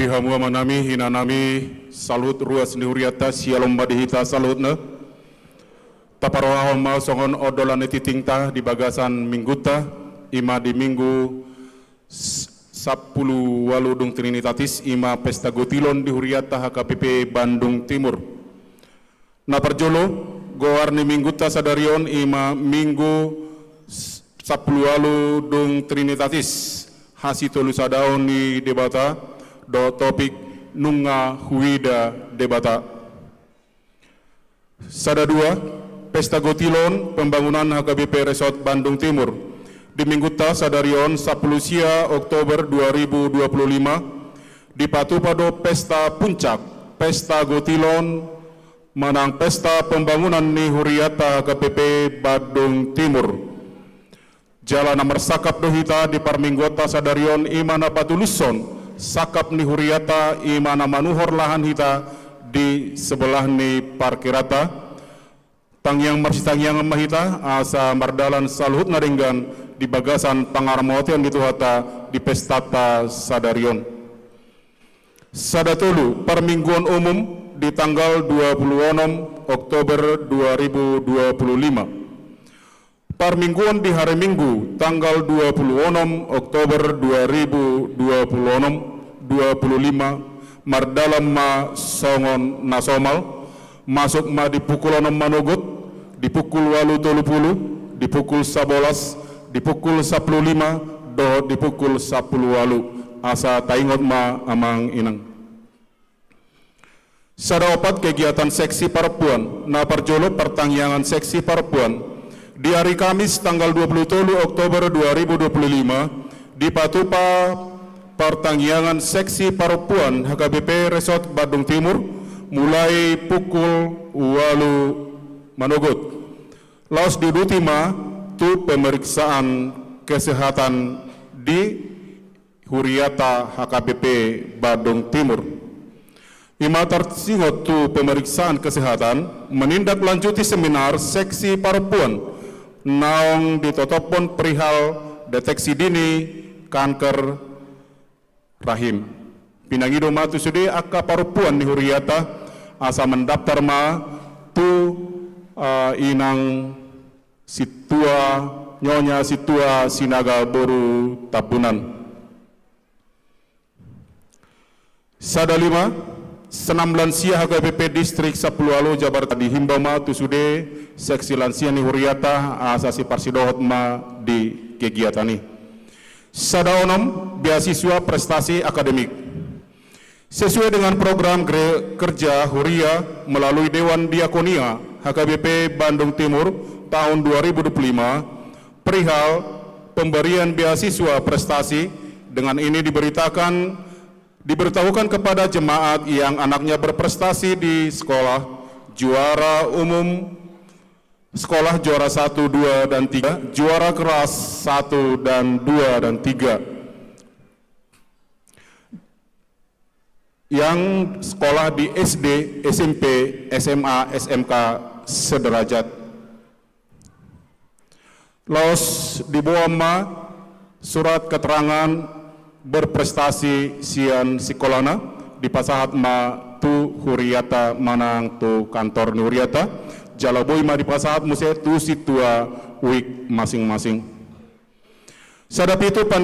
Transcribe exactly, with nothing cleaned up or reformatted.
Di hamu amanami, inanami, saluhut ruas ni hurianta, sialom ma di hita saluhutna. Taparrohahon ma songon ondolan ni tingtingta di bagasan minggunta, i ma di minggu s-, sampulu ualu dung Trinitatis, i ma pesta gotilon di hurianta H K B P Bandung Timur. Na parjolo, goar ni minggunta sadari on i ma minggu s-, sampulu ualu dung Trinitatis, hasitolusadaon ni Debata, dohot topik nunga huida Debata. Sada dua, pesta gotilon pembangunan H K B P Resort Bandung Timur. Di minggunta sadari on sampulu sia Oktober dua ribu dua puluh lima, dipatupa do pesta puncak, pesta gotilon, manang pesta pembangunan ni hurianta H K B P Bandung Timur. Jala na marsangkap do hita di parmingguonta sadari on i ma na patulushon sangkap ni hurianta i ma na manuhor lahan hita di sebelah ni parkiranta. Tangiang marsitangiangan ma hita asa mardalan saluhutna denggan di bagasan pangaramotion ni Tuhanta di pestanta sadari on. Sada tolu, parmingguon umum di tanggal dua puluh onom Oktober dua ribu dua puluh lima. Parmingguon di hari Minggu tanggal dua puluh onom Oktober dua ribu dua puluh onom, dua puluh lima, mardalan ma songon na somal, masuk ma di pukul onom manogot, di pukul ualu tolu pulu, di pukul sabolas, di pukul sampulu lima, dohot di pukul sampulu ualu. Asa taingot ma amang inang. Sada opat, kegiatan seksi parompuan. Na parjolo, partangiangan seksi parompuan. Di hari Kamis tanggal dua puluh tolu Oktober dua ribu dua puluh lima, dipatupa partangiangan seksi parompuan H K B P Resort Bandung Timur mulai pukul ualu manogot. Laos diuduti ma tu pemeriksaan kesehatan di hurianta H K B P Bandung Timur. I ma tarsingot tu pemeriksaan kesehatan, menindaklanjuti seminar seksi parompuan naung ditotophon perihal deteksi dini kanker rahim. Pinangido ma tu sude angka parompuan ni hurianta asa mandaptar ma tu, eh, inang Sintua, Nyonya Sintua Sinaga boru Tambunan. Sada lima, senam lansia H K B P Distrik sampulu ualu Jabar, dihimbau ma tu sude seksi lansia ni hurianta asa siparsidohot ma di kegiatan i. Sada onom, beasiswa prestasi akademik. Sesuai dengan program gere-, kerja huria melalui Dewan Diakonia H K B P Bandung Timur tahun dua ribu dua puluh lima, perihal pemberian beasiswa prestasi dengan ini diberitakan, diberitahukan kepada jemaat yang anaknya berprestasi di sekolah, juara umum sekolah juara satu, dua, dan tiga, juara kelas satu dan dua dan tiga, yang sekolah di S D, S M P, S M A, S M K sederajat. Laos diboan ma surat keterangan berprestasi sian sikolana, dipasahat ma tu hurianta manang tu kantor ni hurianta, jala boi ma dipasahat muse tu sintua wijk masing-masing. Sada pitu, pan-,